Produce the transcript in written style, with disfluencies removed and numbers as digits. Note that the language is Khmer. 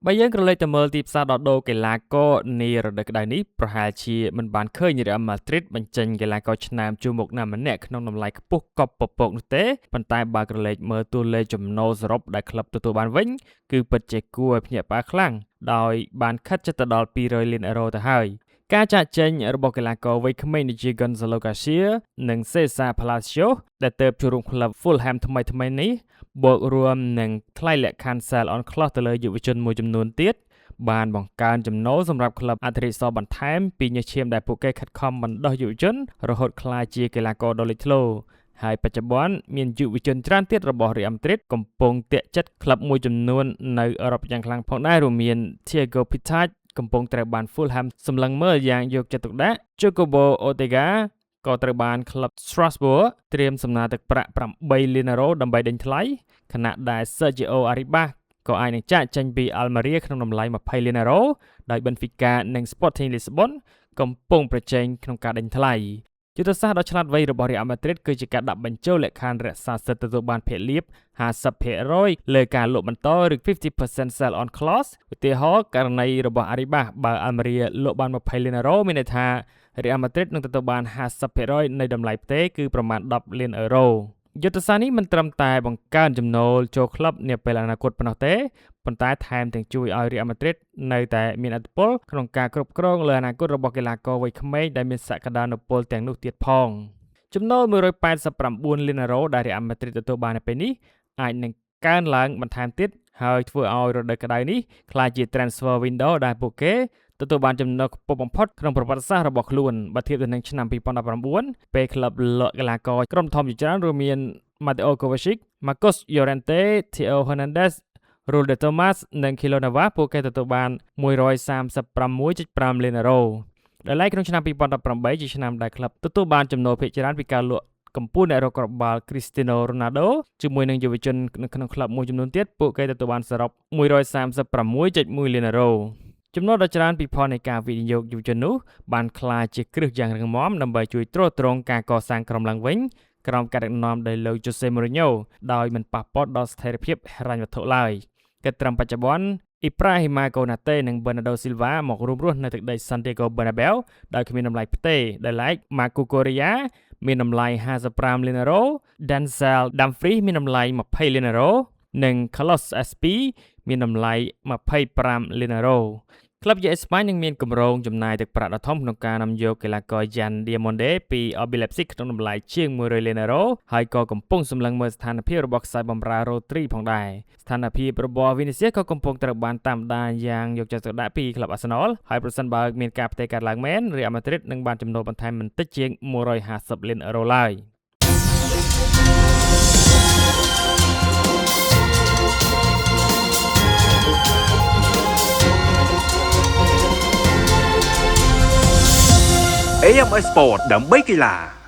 បើយើងក្រឡេកទៅមើលទីផ្សារដោះដូរកីឡាករនារដូវក្តៅនេះប្រហែលជាមិនបានឃើញ Real Madrid បញ្ចេញកីឡាករឆ្នើមជួរមុខណាម្នាក់ក្នុងតម្លៃខ្ពស់កប់ពពកនោះទេប៉ុន្តែបើក្រឡេកមើលតួលេខចំណូលសរុបដែលក្លឹបទទួលបានវិញគឺពិតជាគួរឲ្យភ្ញាក់ផ្អើលខ្លាំងដោយបានខិតជិតទៅដល់200លានអេរ៉ូទៅហើយការចាកចេញរបស់កីឡាករវ័យក្មេងដូចជា Gonzalo Garcia និង Cesar Palacios ដែលទើបចូលរួមក្លឹប Fulham ថ្មីៗនេះបូករួមនឹងថ្លៃលក្ខខណ្ឌ Sell on Clause ទៅលើយុវជនមួយចំនួនទៀតបានបង្កើនចំណូលសម្រាប់ក្លឹបអធិរិសបន្ថែមពីញើសឈាមដែលពួកគេខិតខំបណ្ដុះយុវជនរហូតក្លាយជាកីឡាករដ៏លេចធ្លោហើយបច្ចុប្បន្នមានយុវជនច្រើនទៀតរបស់ Real Madrid កំពុងទាក់ចិត្តក្លឹបមួយចំនួននៅអឺរ៉ុបយ៉ាងខ្លាំងផងដែររួមមាន Thiago Pitarch កំពុងត្រូវបាន Fulham សម្លឹងមើលយ៉ាងយកចិត្តទុកដាក់ Jacobo Ortega ក៏ត្រូវបានក្លឹប Strasbourg ត្រៀមសំណើទឹកប្រាក់8លានអឺរ៉ូដើម្បីដេញថ្លៃខណៈដែល Sergio Arribas ក៏អាចនឹងចាកចេញពី Almeria ក្នុងតម្លៃ20លានអឺរ៉ូដោយ Benfica និង Sporting Lisbon កំពុងប្រជែងក្នុងការដេញថ្លៃយុទ្ធសាស្ត្រដ៏ឆ្លាតវៃរបស់ Real Madrid គឺជាការដាក់បញ្ចូលលក្ខខណ្ឌរក្សាសិទ្ធិទទួលបានភាគលាភ50%លើការលក់បន្តឬ50% sell on clause ឧទាហរណ៍ករណីរបស់ Arribas បើ Almeria លក់បាន20លានអឺរ៉ូមានន័យថា Real Madrid នឹងទទួលបាន50%នៃតម្លៃផ្ទេរគឺប្រមាណ10លានអឺរ៉ូយុទ្ធសាស្ត្រនេះមិនត្រឹមតែបង្កើនចំណូលចូលក្លឹបនាពេលអនាគតប៉ុណ្ណោះទេប៉ុន្តែថែមទាំងជួយឲ្យ Real Madrid នៅតែមានឥទ្ធិពលក្នុងការគ្រប់គ្រងលើអនាគតរបស់កីឡាករវ័យក្មេងដែលមានសក្តានុពលទាំងនោះទៀតផងចំណូល189លានអឺរ៉ូដែល Real Madrid ទទួលបាននៅពេលនេះអាចនឹងកើនឡើងបន្ថែមទៀតហើយធ្វើឲ្យរដូវក្តៅនេះក្លាយជា transfer window ដែលពួកគេទទួលបានចំណូលខ្ពស់បំផុតក្នុងប្រវត្តិសាស្ត្ររបស់ខ្លួនបើធៀបទៅនឹងឆ្នាំ2019ពេលក្លឹបលក់កីឡាករក្រុមធំជាច្រើនរួមមាន Mateo Kovacic, Marcos Llorente, Theo Hernandez, Raul de Tomas និង Keylor Navas ពួកគេទទួលបាន136.5លានអឺរ៉ូដោយឡែកក្នុងឆ្នាំ2018ជាឆ្នាំដែលក្លឹបទទួលបានចំណូលភាគច្រើនពីការលក់កំពូលអ្នករកគ្រាប់បាល់ Cristiano Ronaldo ជាមួយនឹងយុវជននៅក្នុងក្លឹបមួយចំនួនទៀតពួកគេទទួលបានសរុប136.1លានអឺរ៉ូចំណូលដ៏ច្រើនពីផលនៃការវិនិយោគយុវជននោះបានក្លាយជាគ្រឹះយ៉ាងរឹងមាំដើម្បីជួយទ្រទ្រង់ការកសាងក្រុមឡើងវិញក្រោមការដឹកនាំដោយលោក Jose Mourinho ដោយមិនប៉ះពាល់ដល់ស្ថិរភាពហិរញ្ញវត្ថុឡើយគិតត្រឹមបច្ចុប្បន្ន Ibrahima Konate និង Bernardo Silva មករួមរស់នៅទឹកដី Santiago Bernabeu ដោយគ្មានតម្លៃផ្ទេរដោយឡែក Marc Cucurella មានតម្លៃ55លានអឺរ៉ូ Denzel Dumfries មានតម្លៃ20លានអឺរ៉ូនិង Carlos Espi មានតម្លៃ25លានអឺរ៉ូក្លឹបយេអេស្ប៉ាញនឹងមានគម្រោងចំណាយទឹកប្រាក់ដ៏ធំក្នុងការនាំយកកីឡាករ Yan Diomande ពី RB Leipzig ក្នុងតម្លៃជាង100លានអឺរ៉ូហើយក៏កំពុងសម្លឹងមើលស្ថានភាពរបស់ខ្សែបម្រើ Rodri ផងដែរស្ថានភាពរបស់ Vinicius ក៏កំពុងត្រូវបានតាមដានយ៉ាងយកចិត្តទុកដាក់ពីក្លឹប Arsenal ហើយប្រសិនបើមានការផ្ទេរកើតឡើងមែន Real Madrid នឹងបានចំណូលបន្ថែមមិនតិចជាង150លានអឺរ៉ូឡើយ AMS Sport ដើម្បីកីឡា។